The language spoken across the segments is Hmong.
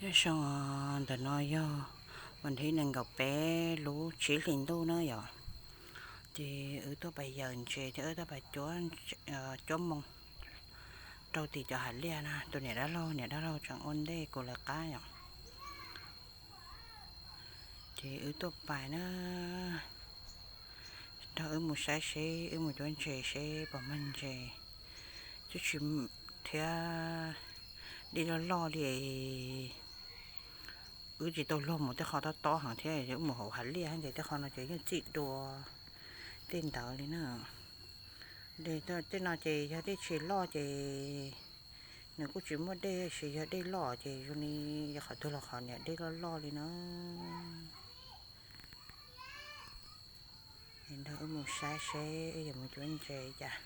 Nyob zoo, ntawm no yog vas thib nees nkaum peb lub tsib hlis ntuj na yom. Ces wb tuaj pais yawm ntses thiab wb tuaj pais cuab moo rau tim cov hav liaj na. Tus niam dab laug, niam dab laug tseem ua ntej kuv lawv qab yom. Ces wb tuaj pais na, nrog wb mus saib seb, wb mus cuab ntses seb puas mag ntses. Twb tsis thiab, dej loj loj li. Wb tsis tau luag mus tej qhov tob tob heev thiab, wb mus hauv hav liaj ces tej qhov no ces yeej txij dua tej ntawd li na. Tej no ces yog dej tsis loj ces nws kuj tsis muaj dej, tab sis yog dej loj ces zoo li yog qhov twg los qhov niam dej loj loj li na. Nrog wb mus saib seb wb yuav mus cuab ntses cas,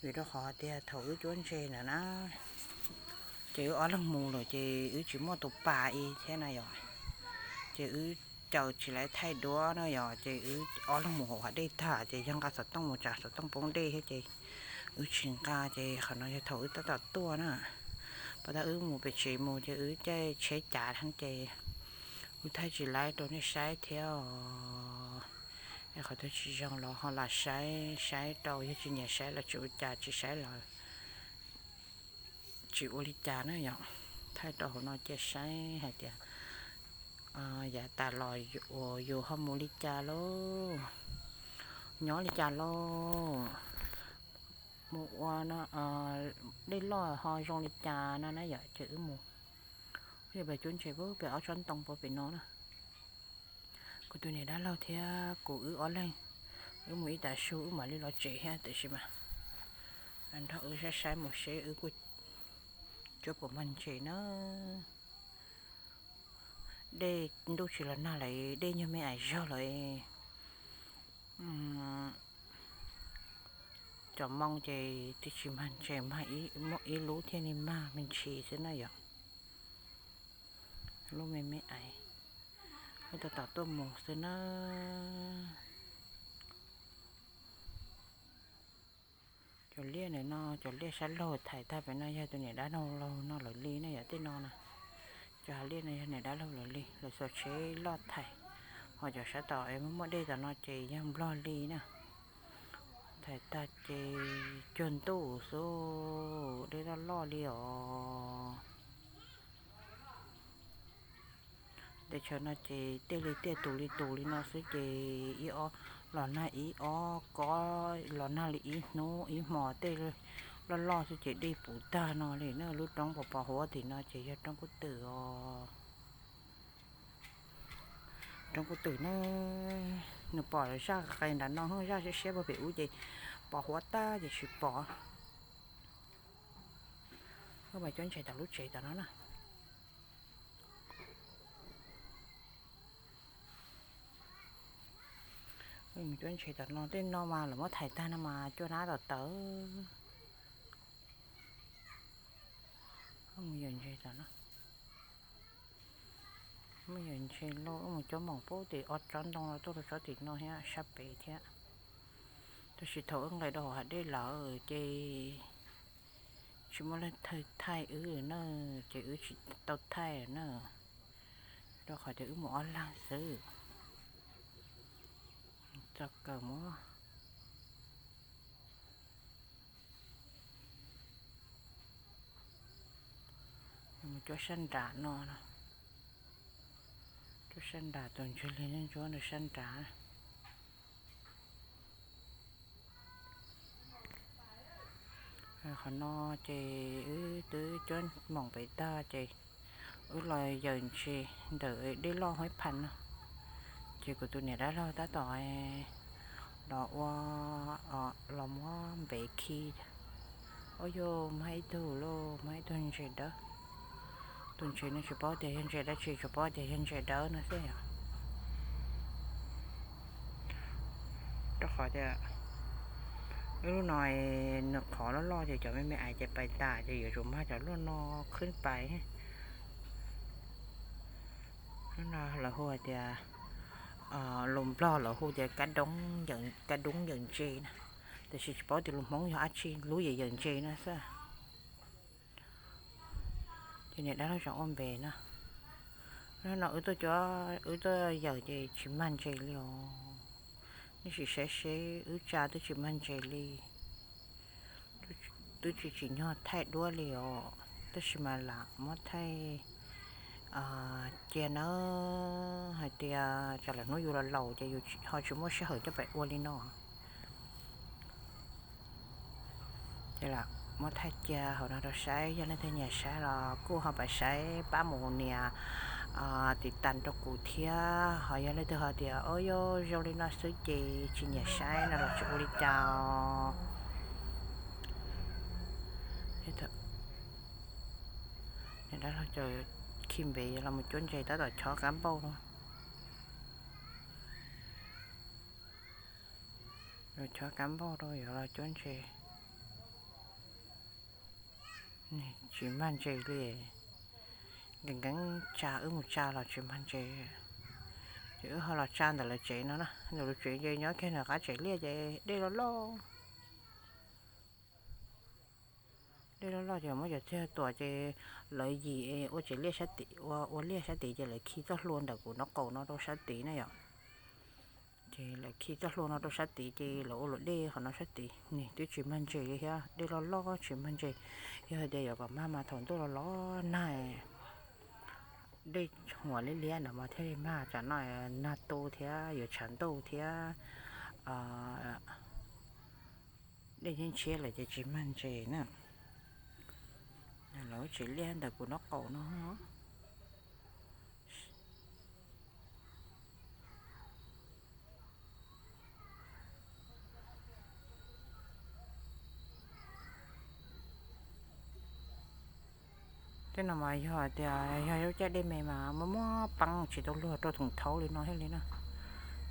vim rau qhov tias thaum wb cuab ntses ntawd na, ces wb ob leeg mus lawm ces wb tsis muaj tus pas ib thiab na yom. Ces wb caum tsis laiv thaij duab na yom, ces wb ob leeg mus hauv hav dej tag ces yog nqa xov tooj mus tsam xov tooj poob dej thiab ces wb tsis nqa. Ces qhov no yog thaum wb tab tom tuaj na, pas tag wb mus pem tsev mus ces wb caij tsheb cav heev ces wb thaij tsis laiv rau nej saib thiab os. Es qhov twg tsis zoo los ho lam saib, saib rau, yog tsis nyiam saib los tsis ua cas, tsis saib los tsis ua li cas na yom. Thaij rau hauv no cia saib hais tias yav tas los uas yus ho mus li cas lauj, nyob li cas lauj, mus ua dej loj ho zoo li cas no na yom. Ces wb mus, yog pem cuab ntses pem ob tsob ntoo pem no na. Kuv tus niam dab laug thiab kuv wb ob leeg, wb mus ib tag su wb mam li los tsev thiab, tiam sis mas nrog wb saib saib mus seb wb kuj cuab puas mag ntses na. Dej ntuj tsis los nag lawm, dej nyuag me ais zog lawm. Cov moo ces twb tsis mag ntses, mag muaj ib lub thiaj li mag me ntsis xwb na yom. Lub me me ais, wb tab tom tuaj mus xwb na. Cov liaj ntawm no, cov liaj sab laug thaiv tag pem no yog tus niam dab laug no lawm li na yom. Tej no na, cov hav liaj no yog niam dab laug lawm li, lawv xuas tsheb loj thaiv. Ho cov sab tom es muaj muaj dej tom no ces yog nplog li na. Thaiv tag ces cuag ntuj xwb, dej loj loj li os. Teb chaws no ces tej li tiaj tus li tus li no xwb ces ib ob los nag, ib ob kob los nag li ib hnub ib hmos tej loj loj xwb ces dej puv tag no li na. Lub roob pos pos huab tim no ces yog roob Kub Twm os. Roob Kub Twm na, nws pom zaj qe nram no, zaj siab siab puag pem ub ces pos huab tag ces tsis pom. Wb mas cuab ntses tom lub tsev tom no na. Wb mus cuab ntses tom no, tej no mas lawv muab thaiv tag no mas cua nab tom tawv. Wb mus yawm ntses tom no. Mus yawm ntses lauj, wb mus cuab moos pub tim ob tsob ntoo no tuaj rau tsob tim no thiab sab pem thiab. Tab sis thaum wb nqes rau hauv hav dej lawm ces tsis muaj leej twg thaij wb na, ces wb tsis tau thaij na, rau qhov tias wb mus ob leeg xwb. Txog kawg mus. Mus cuab sab nram no, cuab sab nram tus ntsis li ntsuab ntsuab ntawm sab nram. Qhov no ces wb twb cuab moos pem tag ces wb los yawm ntses ntawm dej loj Huaib Phas no. Ces kuv tus niam dab laug tab tom los ua, los muab npev khi. Ua yog mag ib tug lauj, mag ib tug ntses dawb. Tus ntses no tsis paub tias yog ntses dab tsi, tsuas paub tias yog ntses dawb no xwb yom. Rau qhov tias wb lub no nws qhov loj loj ces cov me me ais ces pais tas ces yuav tsum mag cov loj no khwb pais. Lub no lawv hu hais tias, lus Nplog lawv hu tias kab doob yawm ntses na, tiam sis tsis paub tias lus Hmoob yog dab tsi, lub yawm yawm ntses no xwb. Ces niam dab laug tseem ua npe no, No wb tuaj cov, wb tuaj yawm ces tsis mag ntses li os. Nej sim saib seb wb tsa twb tsis mag ntses li. Twb tsis tsim nyog thaij duab li os, tab sis mas lam muab thaij cia nawb, hais tias tsam lawm hnub yus los laus ces yus ho tsis muaj sij hawm coj pem ua li no. Ces lam muab thaij cia hauv no rau saib, yog leej twg nyiam saib los kuj ho pab saib, pab mus nias tiv tas rau kuv thiab. Ho yog leej twg ho tias o yog zoo li no xwb ces tsis nyiam saib no los tsis ua li cas. Dab laug caum khi npev los mus cuab ntses tab tom chob kab npauj no. Chob kab npauj rau yuav los cuab ntses. Tsis mag ntses li. Nkees nkees tsa, wb mus tsa los tsis mag ntses. Ces wb ho los tsa ntawm lawv tsev no na, ntawm lawv tsev ces nyob kiag ntawm qab tsev liaj ces dej loj loj. Dej loj loj ces muab cov txiag tuam ces lawv yim ua tsev liaj sab tid, ua liaj sab tid ces lawv khi txoj hlua ntawm kuv nraub qaum no rau sab tid na yom. Ces lawv khi txoj hlua no rau sab tid ces lawv ua luam dej qhov no sab tid. Nim twb tsis mag ntses li thiab, dej loj loj tsis mag ntses. Yog hais tias yuav kom mag mas thaum ntuj los los nag, dej huam liab liab no mas thiaj li mag, tsam no nag tu thiab yuav tshav ntuj thiab dej yeej tshiab lawm ces tsis mag ntses na. Lawv tsev liaj ntawm kuv nraub qaum no. Tej no mas yog tias yog lub caij dej me mas muaj muab pab tsis tau luag rau thoom thaub li no thiaj li na.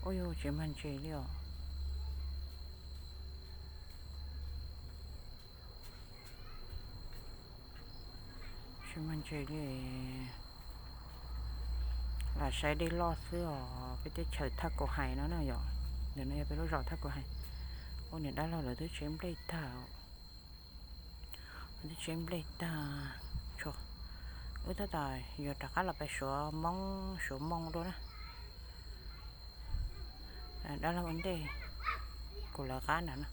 Ua yus tsis mag ntses li os. Tsis mag ntses li. Lam saib dej loj xwb os, peb teb chaws Thaj Kaus Hais no na yom. Ntawm no yog peb lub zos Thaj Kaus Hais. Ua niam dab laug lawv twb tseb nplej tag, lawv twb tseb nplej tag. Wb tab tom yuav rov qab los pem Suav Moob, Suav Moob dua na. Dab laug ua ntej kuv lawv qab nram no,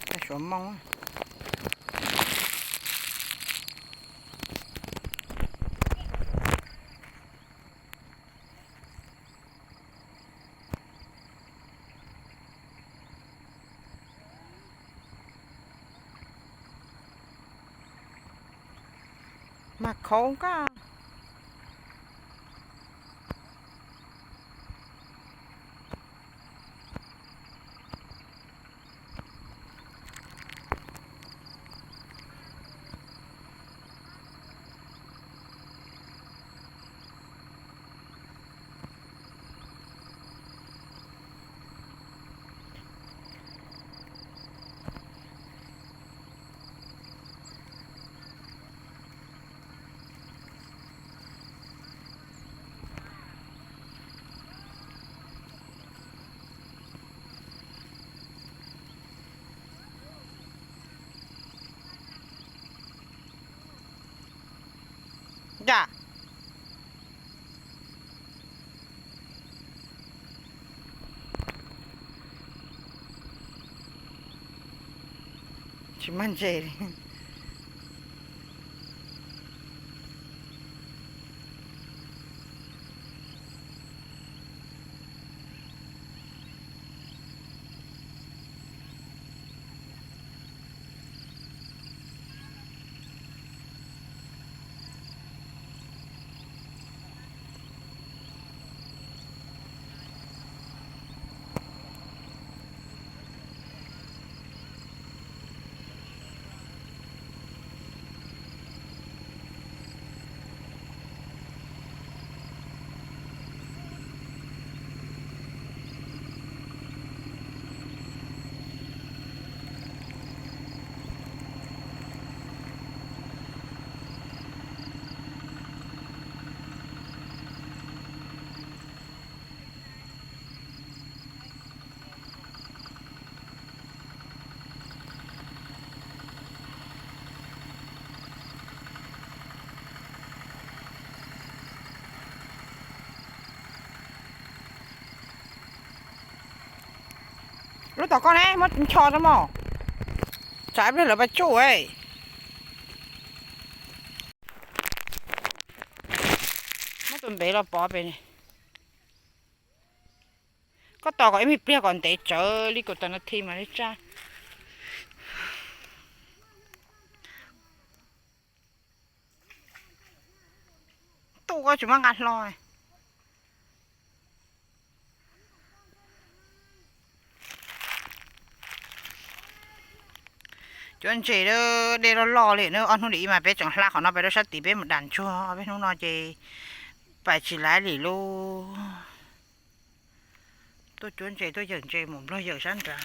pem Suav Moob. Mas khov koj. Yam. Tsis mag ntses li. Lub tom koj ne, muab ncho rau mog. Tsam ib pliag lawv pab tsuj. Muab tus ntev los pov pem. Koj tos kom ib me pliag kom ntev tsawv li kaum tawm nas this mas li tsaj. Tuaj koj tsis muab nqa hlo. Cuab ntses, dej loj loj li na, ob hnub dim ib mas peb tseem hla qhov no peb rau sab tid peb mus dam ntsuag, peb hnub no ces pais tsis laib li lauj. Tuaj cuab ntses tuaj yawm ntses mus nplog yawm sab nrad.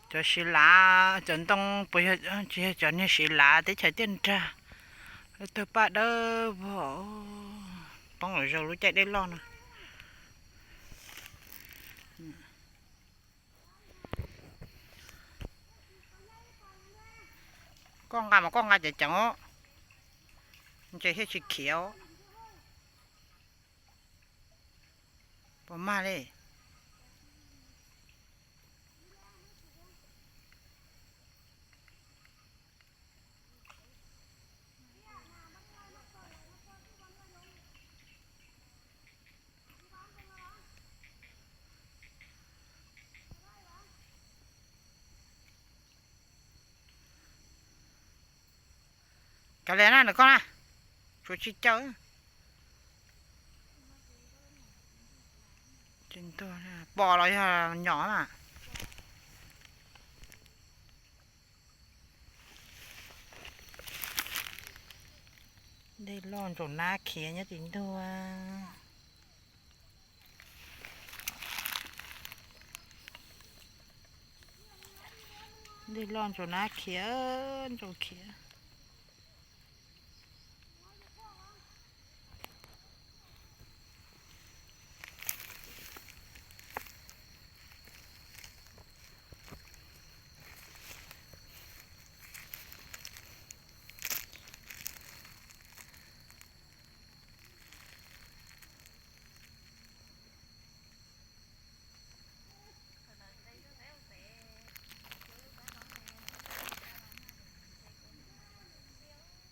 Cov siv lav cov ntoo puas yog, tsis yog cov niag siv lav teb chaws tiaj nrag, lawv tawg paj dawb vog, poob los zaug lub caij dej loj no. Koj nqa mas koj nqa ceev ceev, ntses thiaj tsis khiav. Puas mag li? Kav liam na ntawm koj na, tsuav tsis caw. Pom los yog nyom mas. Dej loj ntsaum nab khiav nyob tim ntug. Dej loj ntsaum nab khiav, ntsaum khiav.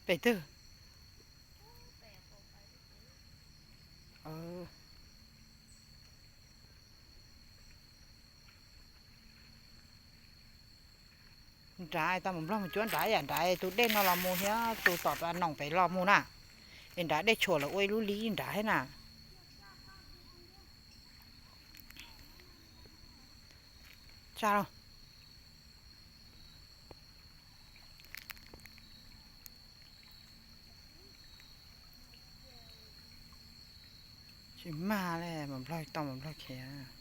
Pem twg? Nrad tau mus nplog mus cuab nrad, yam nrad tus dej no los mus thiab tus tom pas noom pem los mus na. Es nrad dej tshuam lawv ua ib lub li nrad thiab na. Tsa los. Tsis mag li, mus nplog tau mus nplog khiav.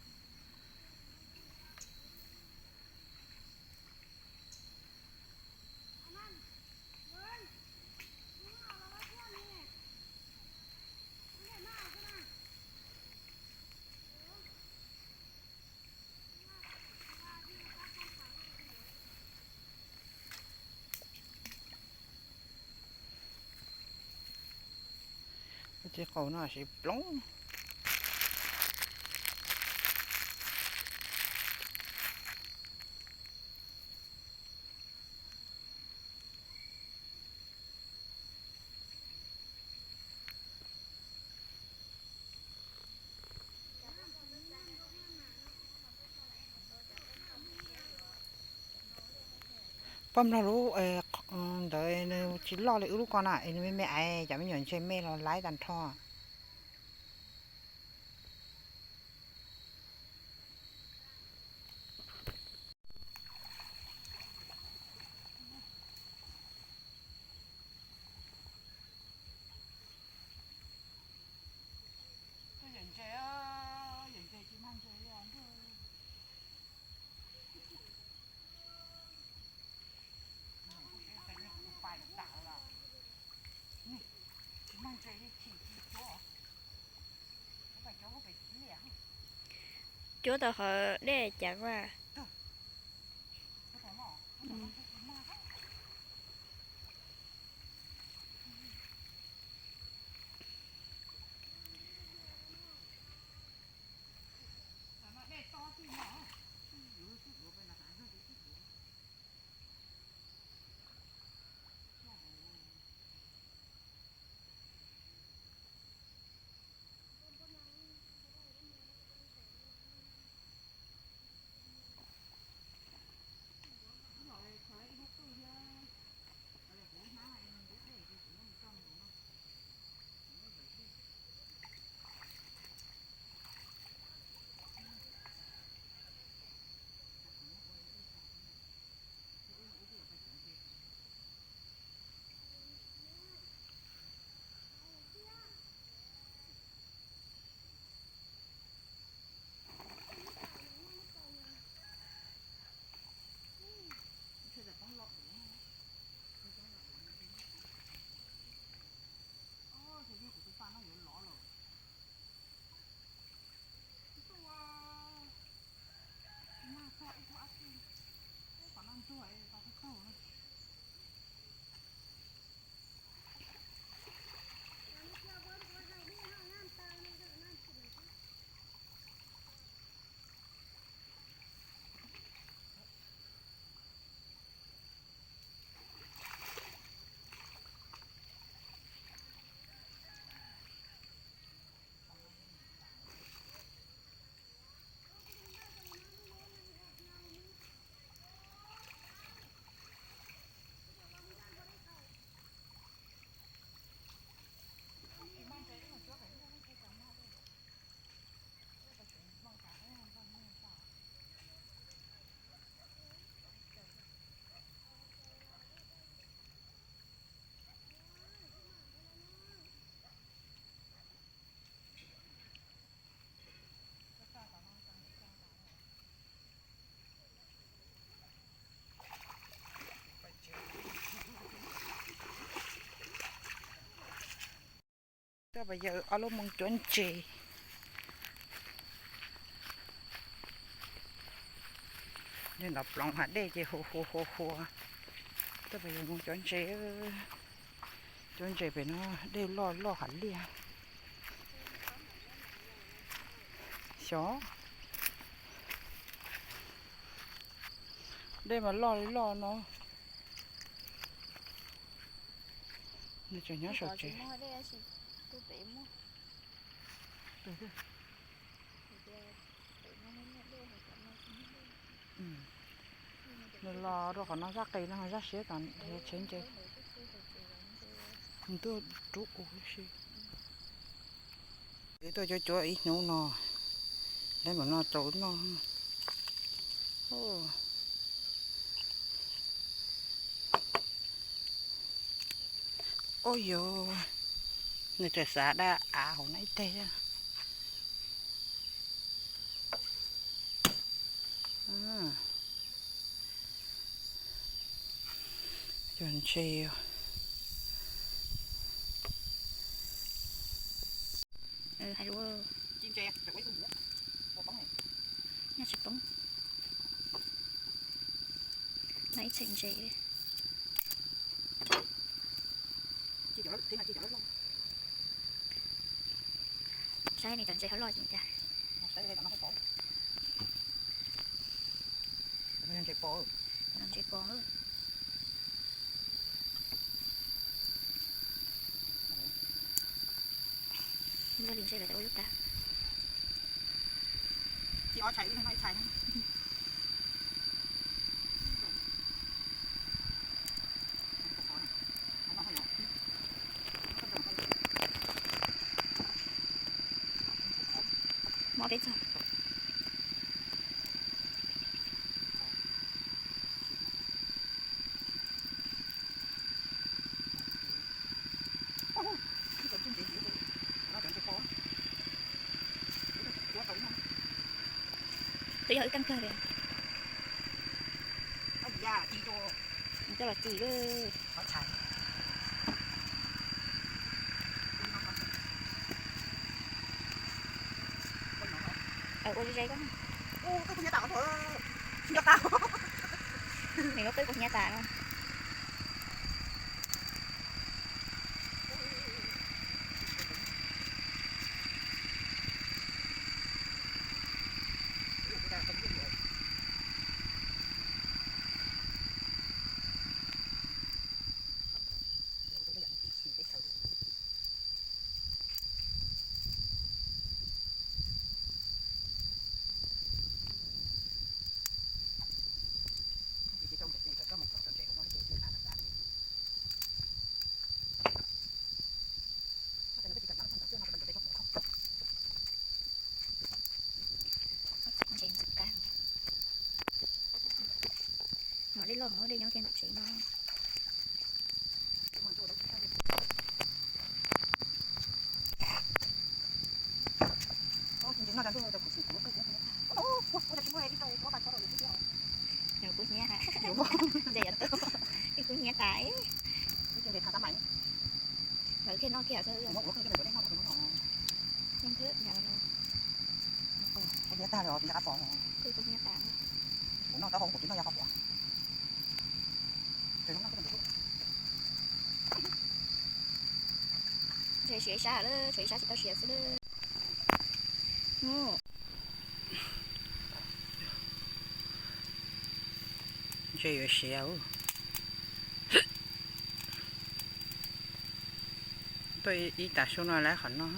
Tej qaum no siv ploog. Poj nplog lub ntawd nws tsis loj li wb lub ko na, es nws me me aiv, cov me nyuam ntses me los laiv tag nrho. Cuab tau qhov dej ceev mas. Tuaj pais yawg ob lub moo cuab ntses. Yog nrov ploov hav dej ces hu hu hu hu. Tuaj pais yawg moo cuab ntses. Cuab ntses pem no dej loj loj hav liaj. Xyov, dej mas loj li loj no. Nws tseem nyob saum tsev. Nws los rau qhov no zaj qis no zaj siab tom tsev ntses. Nws tuaj rub u si. Wb tuaj cuab cuab ib hnub no, lawv mam no tau noj. Ub yus, nws tseem xav daj av hauv no ib teg. Cov ntses, hais lus, nyob tsis poob. No ib txheem ntses. Saib ne, cov ntses hauv loj cas. Ntses pos. Ua li ntses lawm ua lub tas. Mob peb txog. Twb yog wb keej kawg li. Coj los ci lawm. Ua ze ze koj. Nws lub qwb kuv hnyiab tas no. Ntses ntxim qab. Mov dej loj, mov dej nyob kiag ntawm tsev no. Nws kuv hnyiab, ntses yuav tuaj, kuv hnyiab tas. Lawv thiaj noj kiag xwb. Kuv hnyiab tag los tsis nco qab pom. Kuv hnyiab tas. Kuv noj taub hau kuv tsis noj ya qhov quav. Ntses siav sab lawm, tshuav ib sab tsis tau siav xwb lawm. Ntses yuav siav. Tuaj ib tas su no lawm qhov no.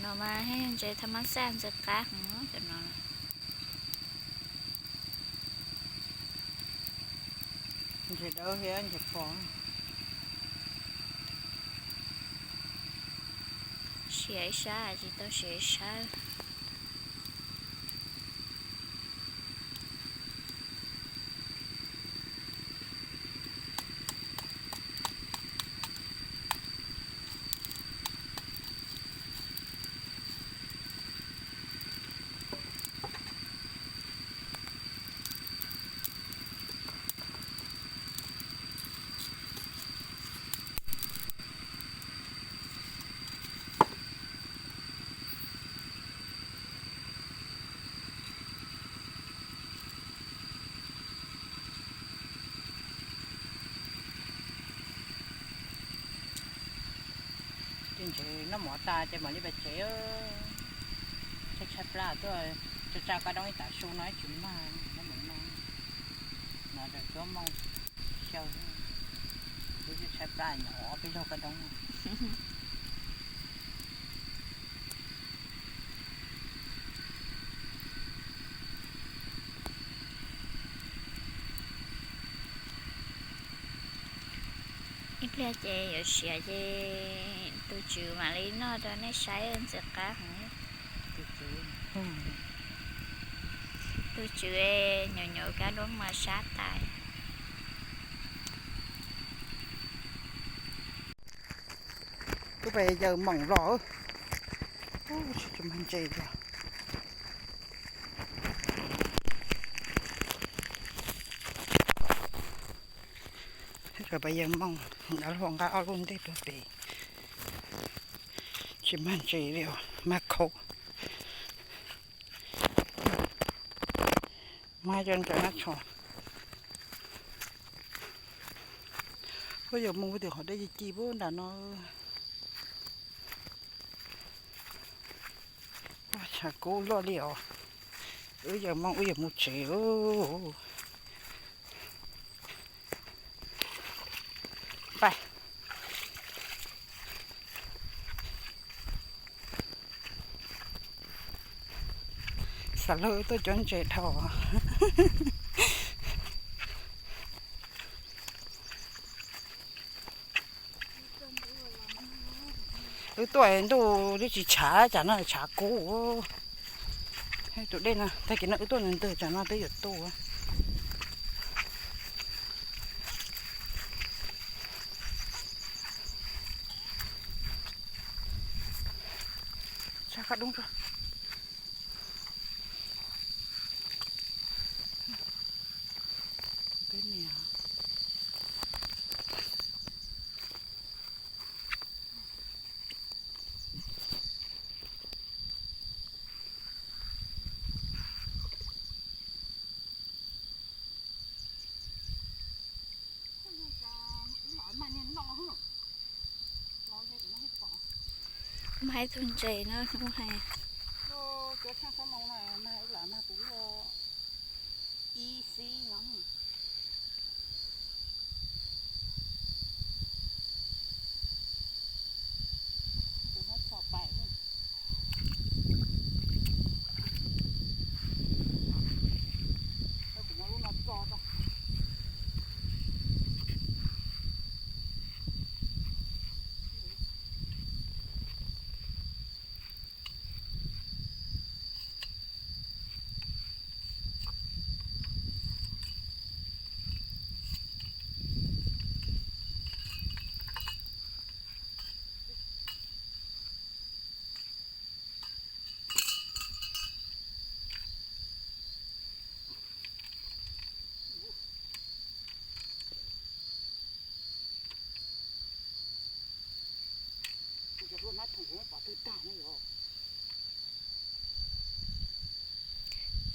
Cov mas ntses thaj mab xaj ntses qab heev cov no. Ntses dawb thiab ntses pos. Siav ib sab tsis tau siav ib sab. Ces ntses noj mov tas ces mam li pais tsev. Tshaib tshaib plab tuaj, tsa tsa kab doob ib tag su no tsis mag, nyob mus no, no rau cuab mooj xyaw, twb tshaib plab nyob peb zog kab doob. Ib pliag ces yuav siav ces tus tswv mam li noj rau nej saib ntxim qab heev. Tus tswv nyuam nyuam kab doob mas sab tas. Twb pais yaws moos los, tsis mag ntses los. Pais yaws moos, nqa hluas nqa ob lub ntej rau pem, tsis mag ntses li os, mag khaub. Mag cov ntses nab tshos. Wb yuav mus tim qhov dej ci ci pub nram no. Tshav kub loj li os. Wb yuav mus, wb yuav mus tsev. Pais. Xav lawv tuaj cov ntses dhau. Wb tuaj ntuj twb tsis tshav, tsam no tshav kub. Tus dej no tag kis no wb tuaj ntawd ntawg, tsam no twb yuav tuaj. Tsa kab doob tso. Peb niam. Mag ib tug ntses no hnub hais.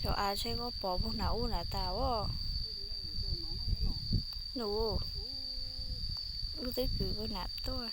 Cov av tseg koj pov puag nram ub nram tas as. Nws, wb twb kwv puag nram tuaj.